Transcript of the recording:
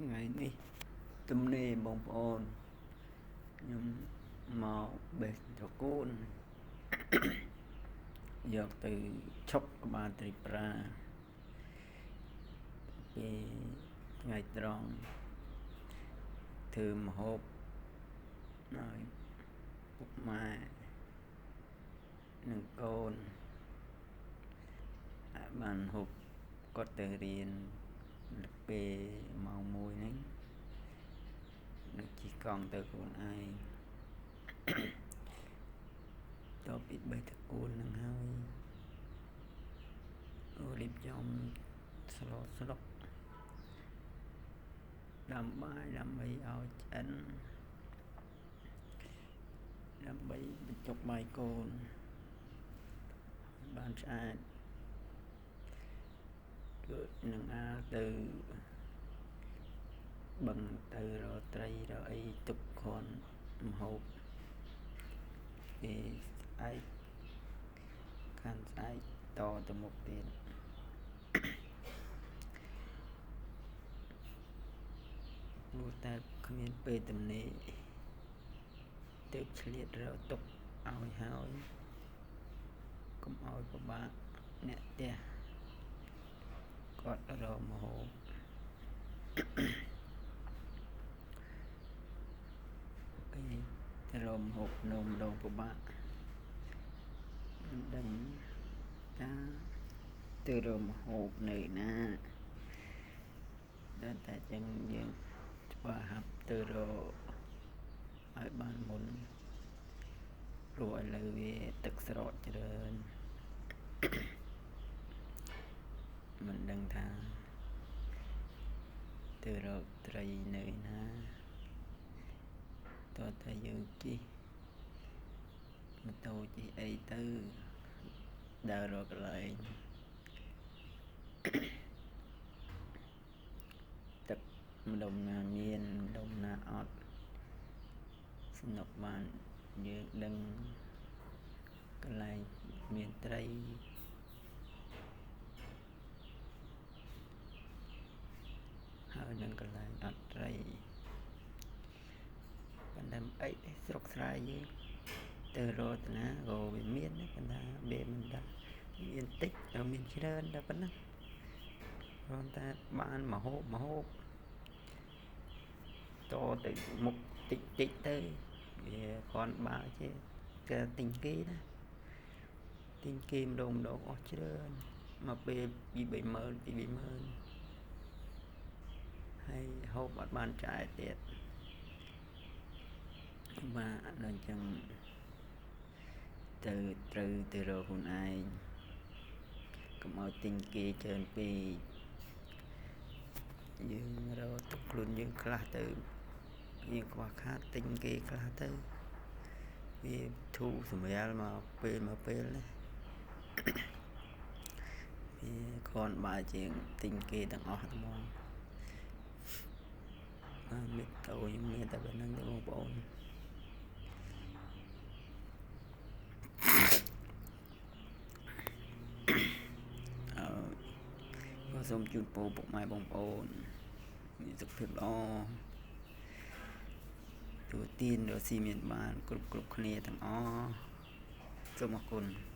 ថ្ងៃនេះទំនេរបងប្អូនខ្ញុំមកបេះត្រកួនយកទៅឈុកក្បាលត្រីប្រាពីថ្ងៃត្រង់ធ្វើម្ហូបឲ្យពុកម៉ែនិងកូនបានហូបគាត់ទៅរៀនពេលម៉ោង1ហ្នឹងនឹងជិះកង់ទៅខ្លួនឯងតបពីបេះតកួននឹងហើយរៀបចំស្លស្លុកដាំបាយដើម្បីឲ្យឆ្អិនដើម្បីបញ្ចុកបាយកូនបានឆ្អែតគឺនឹងអាទៅបឹងទៅរកត្រីរកអីទុកគ្រាន់ម្ហូបគេស្អែកខានស្អែកតទៅមុខទៀតព្រោះតែគ្មានពេលទំនេរទើបឆ្លៀតរកទុកឲ្យហើយកុំឲ្យពិបាកអ្នកផ្ទះគាត់រកម្ហូបពេលទៅរកម្ហូបនំដងពិបាកមិនដឹងថាទៅរកម្ហូបនៅណាដល់តែចឹងយើងច្បាស់ហាប់ទៅរកឲ្យបានមុនព្រោះឥឡូវវាទឹកស្រកច្រើនមិនដឹងថាទៅរកត្រីនៅណាតើតែយើងជិះម៉ូតូជិះអីទៅដើររកកន្លែងទឹកម្ដុំណាមានម្ដុំណាអត់សំណុកបានយើងដឹងកន្លែងមានត្រីហើយនឹងកន្លែងអត់ត្រីប៉ុន្តែអីស្រុកស្រែយើងទៅរកតាណាក៏វាមានដែរប៉ុន្តែវាមិនដែរមានតិចហើយមានច្រើនតែប៉ុណ្ណឹងគ្រាន់តែបានមហូបមហូបតទៅមុខតិចតិចទៅវាគ្រាន់បើជាគេទិញគេណាទិញគេម្ដងម្ដងអស់ច្រើនមកពេល2 30000 2 30000ហើយហូបអត់បានចាយទៀតបាទដល់អញ្ចឹងទៅត្រូវទៅរកខ្លួនឯងកុំឲ្យទិញគេច្រើនពេកយើងរកទុកខ្លួនយើងខ្លះទៅយើងខ្វះខាតទិញគេខ្លះទៅវាធូរសម្រាលមកពេលនេះវាគ្រាន់បើជាងទិញគេទាំងអស់ហ្មងបាទមិត្តតូខ្ញុំមានតែប៉ុណ្្នឹងទេបងប្អូនក៏សូមជូនពរពុកម៉ែបងប្អូនមានសុខភាពល្អទទួលទានរកស៊ីមានបានគ្រប់គ្នាទាំងអស់សូមអរគុណ។